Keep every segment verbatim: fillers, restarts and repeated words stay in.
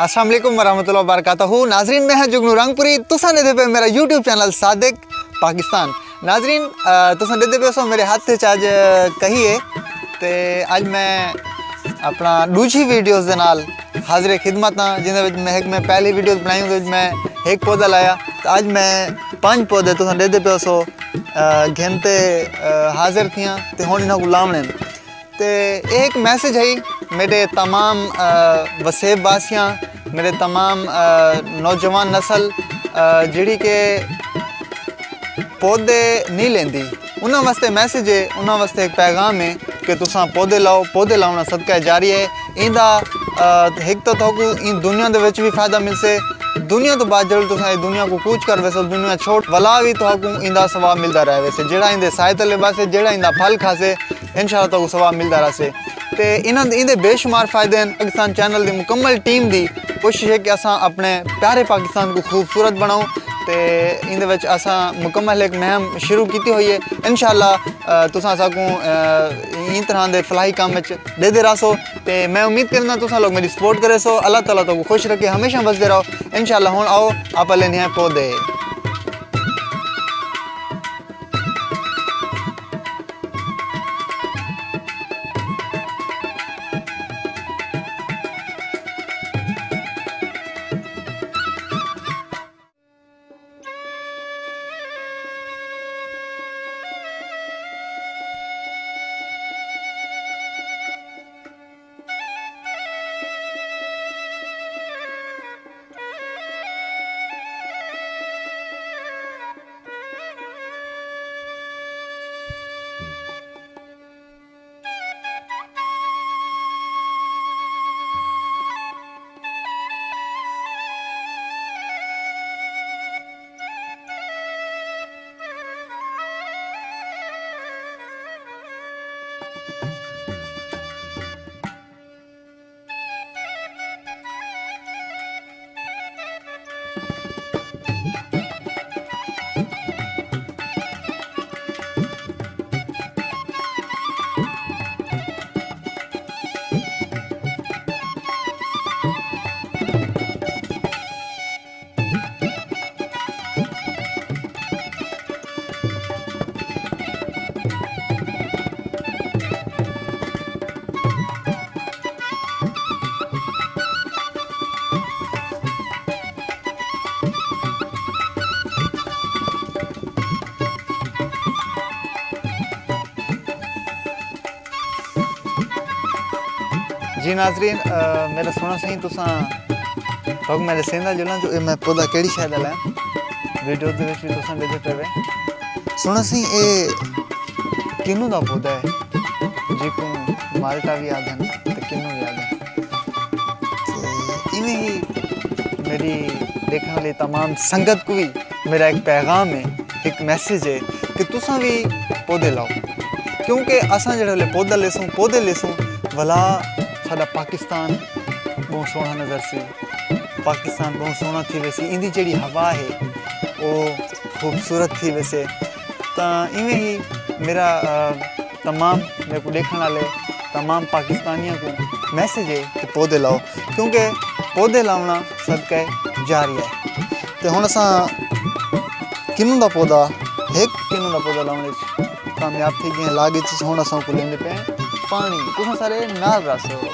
السلام علیکم ورحمۃ اللہ وبرکاتہ۔ ناظرین، میں ہاں جگنو رنگ پوری، تساں ݙیہدے پئے میرا یوٹیوب چینل صادق پاکستان۔ ناظرین، آ، تساں ݙیہدے پئے سو میرے ہتھ وچ اڄ کہی ہے، تے اڄ میں اپݨا ݙوجھی ویڈیوز دے نال حاضر خدمت ہاں، جیندے وچ میں ہک، میں پہلی ویڈیوز بݨائی، اوندے وچ میں ہک پودا لایا، تے اڄ میں پنج پودے تساں ݙیہدے پئے سو، آ، گھن تے، آ، حاضر تھیاں تے ہݨ انہاں کوں لاوݨے۔ تے اے ہک میسج ہئی میݙے تمام، آ، وسیب واسیاں، میݙے تمام، آ، نوجوان نسل، آ، جیڑھی کہ پودے نہیں لیندی، انہاں واسطے میسج ہے، انہاں واسطے ہک پیغام ہے کہ تساں پودے لاؤ، پودے لاوݨا صدقہ جاریہ ہے۔ ایندا، آ، ہک تاں تہاکوں ایں دنیا دے وچ وی فائدہ ملسے، دنیا توں بعد جݙوں تساں ایں دنیا کوں کوچ کر ویسو، دنیا چھوڑ، ولا وی تہاکوں ایندا ثواب ملدا رہ ویسے۔ جیڑھا ایندے سائے تلے ٻہسے، جیڑھا ایندا پھل کھاسے، انشاءاللہ تہاکوں ثواب ملدا رہسے۔ تے انہاں دے، ایندے بے شمار فائدے ہن۔ پاکستان چینل دی مکمل ٹیم دی کوشش ہے کہ اساں اپݨے پیارے پاکستان کوں خوبصورت بݨاؤں، تے ایندے وچ اساں مکمل ہک مہم شروع کیتی ہوئی ہے۔ انشاءاللہ، آ، تساں اساکوں، آ، ایں طرح دے فلاحی کم وچ ݙیہدے رہسو، تے میں امید کریندا تساں لوگ میݙی سپورٹ کریسو۔ اللہ تعالیٰ تہاکوں خوش رکھے، ہمیشہ وسدے رہو۔ انشاءاللہ ہݨ آؤ آپاں لیندے ہیں پودے۔ جی ناظرین، آ، میرا سوہݨا سئیں، تساں، تہاکوں میں ݙسیندا چلاں جو اے میں پودا کیڑھی شے دا لائے، ویڈیو دے وچ وی تساں ݙیہدے پئے وے۔ سوہݨا سئیں، اے کنوں دا پودا ہے، جیکوں مالٹا وی آہدن تے کنوں وی آہدن۔ تے ایویں ہی میݙی ݙیکھݨ والی تمام سنگت کوں وی میرا ایک پیغام ہے، ایک میسج ہے کہ تساں وی پودے لاؤ، کیونکہ اساں جیڑھے ویلے پودا لیسوں، پودے لیسوں، ولا ساݙا پاکستان ٻہوں سوہݨا نظرسی، پاکستان ٻہوں سوہݨا تھی ویسی، ایندی جیڑھی ہوا ہے او خوبصورت تھی ویسے۔ تاں ایویں ہی میرا، آ، تمام میکوں ݙیکھݨ والے تمام پاکستانیاں کوں میسج ہے کہ پودے لاؤ، کیونکہ پودے لاوݨا صدقہ جاریہ ہے۔ تے ہݨ اساں کنوں دا پودا، ہک کنوں دا پودا لاوݨ وچ کامیاب تھی ڳئے ہیں، لاڳ وچ۔ ہݨ اساں کوں لیندے پئے ہیں پاݨی، تساں سارے نال رہسو۔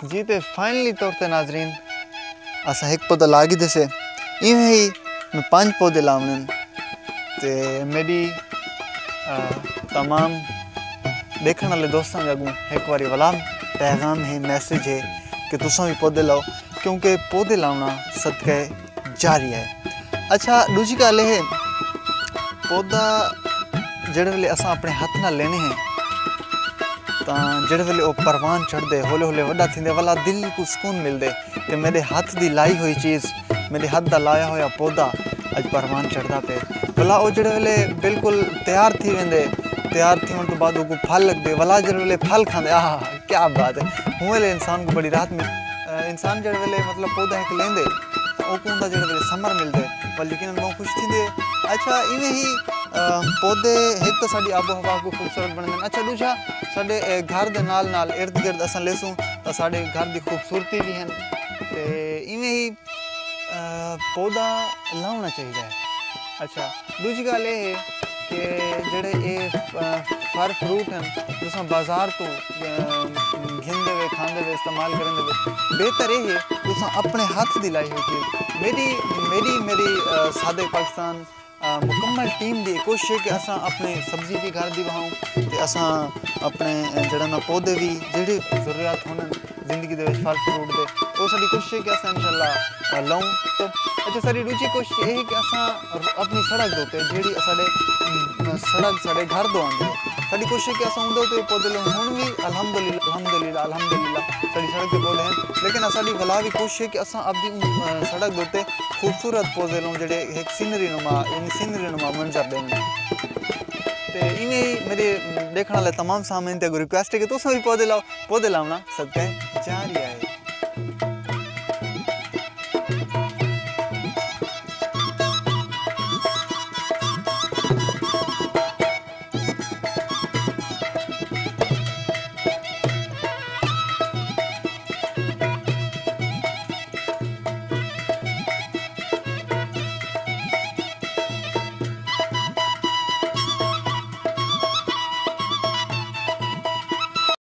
جی تے فائنلی طور تے ناظرین، اساں ہک پودا لا گھدے سے، ایویں ہی میں پنج پودے لاوݨے ہن۔ تے میݙی، آ، تمام ݙیکھݨ والے دوستاں دے اڳوں ہک واری ولا پیغام ہے، میسج ہے کہ تساں وی پودے لاؤ، کیونکہ پودے لاوݨا صدقہ جاریہ ہے۔ اچھا، ݙوجھی ڳالھ اے ہے، پودا جیڑھے ویلے اساں اپݨے ہتھ نال لینے ہیں، تاں جیڑھے ویلے او پروان چڑھدے، ہولے ہولے وݙا تھیندے، ولا دل کوں سکون ملدے کہ میݙے ہتھ دی لائی ہوئی چیز، میݙے ہتھ دا لایا ہویا پودا اڄ پروان چڑھدا پئے۔ ولا او جیڑھے ویلے بالکل تیار تھی ویندے، تیار تھیوݨ توں بعد اوکوں پھل لڳدے، ولا جیڑھے ویلے پھل کھاندے، آہا! کیا بات ہے۔ ہوں ویلے انسان کو بڑی راحت مل انسان جڑے ویلے مطلب پودا ہک لیندے، اوکوں دا جڑے ویلے سمر ملدے، پر یقیناً بہت خوش تھیندے۔ اچھا ایویں ہی پودے ہک تو ساڈی آب و ہوا کو خوبصورت بنندے۔ اچھا دوجھا ساڈے گھر دے نال نال ارد گرد اساں لیسوں، تو ساڈے گھر دی خوبصورتی بھی ہیں۔ تے ایویں ہی پودا لاؤنا چاہیے۔ اچھا دوجی گال یہ ہے کہ جڑے یہ فر فروٹ ہیں، تساں بازار تو گھندے ہوئے کھاندے ہوئے استعمال کریں دے، بہتر یہ ہے تساں اپنے ہاتھ دی لائی ہوئی چیز۔ میری میری میری سادے پاکستان مکمل ٹیم دی کوشش ہے کہ اساں اپنے سبزی بھی گھر دی وہاؤں، تے اساں اپنے جڑا نا پودے بھی جڑے ضروریات ہونے زندگی دے وچ پھل فروٹ دے، او ساڈی کوشش ہے کہ اساں انشاءاللہ لوں۔ تو اچھا ساڈی ڈوجھی کوشش یہ ہے کہ اساں اپنی سڑک دے تے جڑی ساڈے سڑک ساڈے گھر دو آندی ہے، ساڈی کوشش ہے کہ اساں اندے تے پودے لوں۔ ہن بھی الحمدللہ الحمدللہ الحمدللہ ساڈی سڑک دے پودے ہیں، لیکن ساڈی ولا بھی کوشش ہے کہ اساں اپنی سڑک دے تے خوبصورت پودے لوں جڑے ایک سینری نما یعنی سینری نما منظر دے۔ تے ایویں ہی میرے دیکھنے والے تمام سامعین تے ریکویسٹ ہے کہ تساں بھی پودے لاؤ۔ پودے لاؤنا صدقہ جاریہ ہے۔